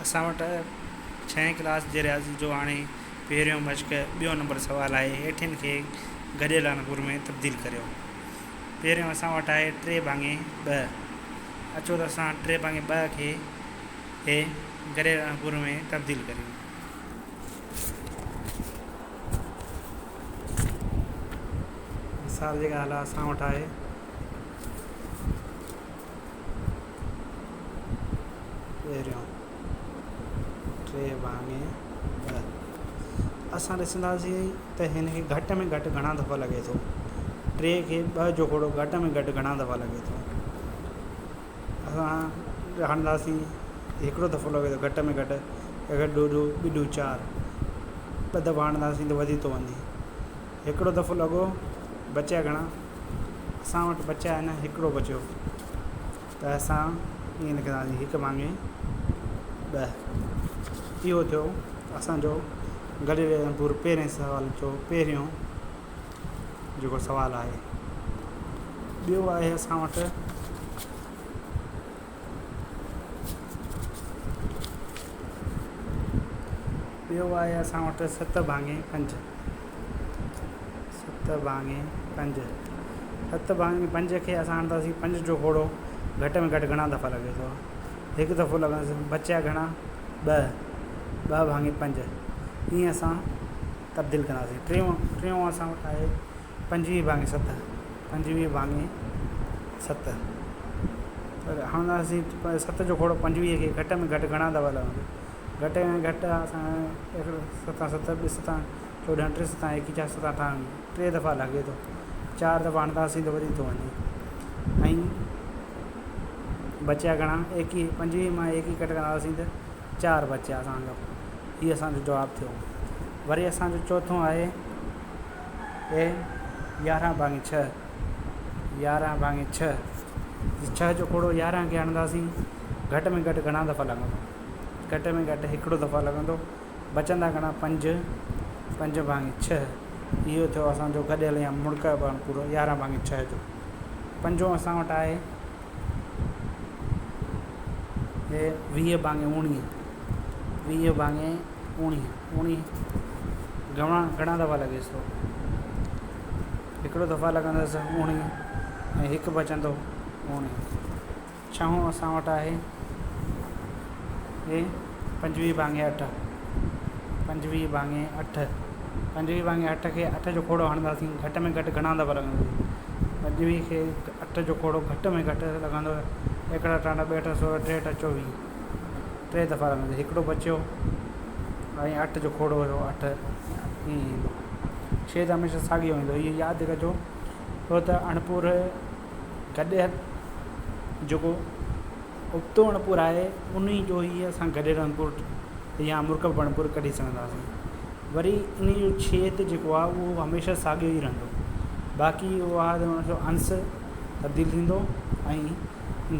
اسان وٽ ڇهين ڪلاس جي رياضي جو هاڻي پهريون مشق ٻيو نمبر سوال آهي هيٺين کي گڏيل انڪور ۾ تبديل ڪريو. پهريون اسان وٽ آهي ٽي ڀاڱي ٻه. اچو ته اسان ٽي ڀاڱي ٻه کي هي گڏيل انڪور ۾ تبديل ڪريون. مثال جي ڳالهه آهي اسان وٽ آهي. پهريون ٽي ڀاڱي ٻه اسان ڏسنداسين ته هن کي گهٽ ۾ گهٽ گهڻا دفعا لڳي ٿو ٽي کي ٻه جو کوڙو گهٽ ۾ گهٽ گهڻا دفعا لڳي ٿو اسان هڻنداسين هڪڙو دفعو لڳي ٿو گهٽ ۾ گهٽ هڪ ڏوڏو ٻه چار ٻه دفعا هڻنداسين ته وڌي ٿو وڃي هڪڙو دفعو لڳو بچيا گهڻا اسان وٽ بچيا آهن هڪڙو بچيو ته اسان ائين لکنداسين هڪ ڀاڱي ٻه اهو ٿيو اسانجو گڏيل پور پهرين سوال جو پهريون جيڪو سوال آهي ٻيو آهي اسان وٽ ٻيو آهي اسان وٽ ست ڀاڱي پنج ست ڀاڱي پنج ست ڀاڱي پنج کي اسان هڻنداسين پنج جو کوڙو گهٽ ۾ گهٽ گهڻا دفعا لڳي ٿو هڪ دفعو لڳندس بچيا گهڻا ٻه ٻه ڀاڱي پنج ائين اسان تبديل ڪنداسين ٽيون ٽيون اسان وٽ آهي پنجويهه ڀاڱي ست پنجويهه ڀاڱي ست هڻنداسين ست جو کوڙو پنجويهه کي گهٽ ۾ گهٽ گهڻا دفعا لڳندو گهٽ ۾ گهٽ اسان ستان ست ٻه ستان چوڏهن ٽي ستان ايڪيهه چار ستان اٺاويهه ٽي دفعا لڳي ٿو چار دفعا هڻنداسين ته وڌي ٿو وڃي ۽ بچيا گهڻا ايڪيهه پنجويهه مان ايڪيهه گهٽ ڪنداسين ته چار بچيا اسانجو هي اسانجو جواب ٿيو وري اسانجو چوٿون آهي اي يارهن ڀاڱي ڇهه يارهن ڀاڱي ڇهه ڇهه جو کوڙو يارهن کي هڻنداسين گهٽ ۾ گهٽ گهڻا دفعا لڳندو گهٽ ۾ گهٽ هڪڙو دفعا لڳندو بچندا گهڻا پنج پنج ڀاڱي ڇهه اهو ٿيو اسانجو گڏيل يا مڙڪب پورو يارهن ڀاڱي ڇهه جو پنجون اسان وٽ آهي هي ويهه ڀاڱي اوڻيهه ويهه ڀاڱي اوڻيهه اوڻيهه گهڻا گهڻا دفعا لڳيس ٿو هڪڙو دفعا لڳندس اوڻيهه ۽ هڪ بچندو اوڻيهه ڇهون اسان وٽ آهي هي پنجويهه ڀاڱي اٺ پنجويهه ڀاڱي اٺ پنجويهه ڀاڱي اٺ کي اٺ جو کوڙو هڻنداسين گهٽ ۾ گهٽ گهڻا دفعا لڳندو پنجويهه کي اٺ جو کوڙو گهٽ ۾ گهٽ لڳندو هڪڙا اٺ ٻه اٺ سورهن ٽي اٺ چوويهه ٽي دفعا لڳندو هڪڙو بچيو ۽ اٺ جو کوڙو هيو اٺ ائين ايندو ڇيد هميشه ساڳيو ايندو اهو ياد رکجو ڇو ته اڻپور گڏيل جيڪو ابتو اڻپور آهي انهي جو ئي اسان گڏيل اڻپور يا مرڪب اڻپور ڪڍي سگهنداسين وري انهي جو ڇيد جيڪو آهي اهو هميشه ساڳيو ئي رهندو باقي اهو آهي ته ان جو انس تبديل ٿيندو ۽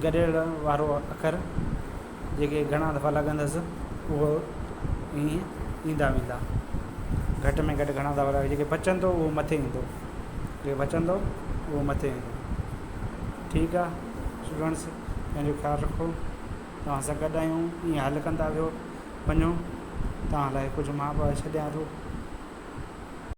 گڏيل وارو اکر جيڪي گهڻا دفعا لڳندس اهو ائين ايندا ويندا گهٽ ۾ گهٽ گهڻا دفعا لڳي جيڪي بچندو اهو مٿي ايندو جيڪي بچندو اهو مٿي ايندو ٺيڪ آهي اسٽوڊنٽس پنهنجو خيال رکو توهان سان گڏ آهيون ائين حل ڪندا ويو وڃو توهان لاءِ ڪجهه مان به ڇڏيان ٿو.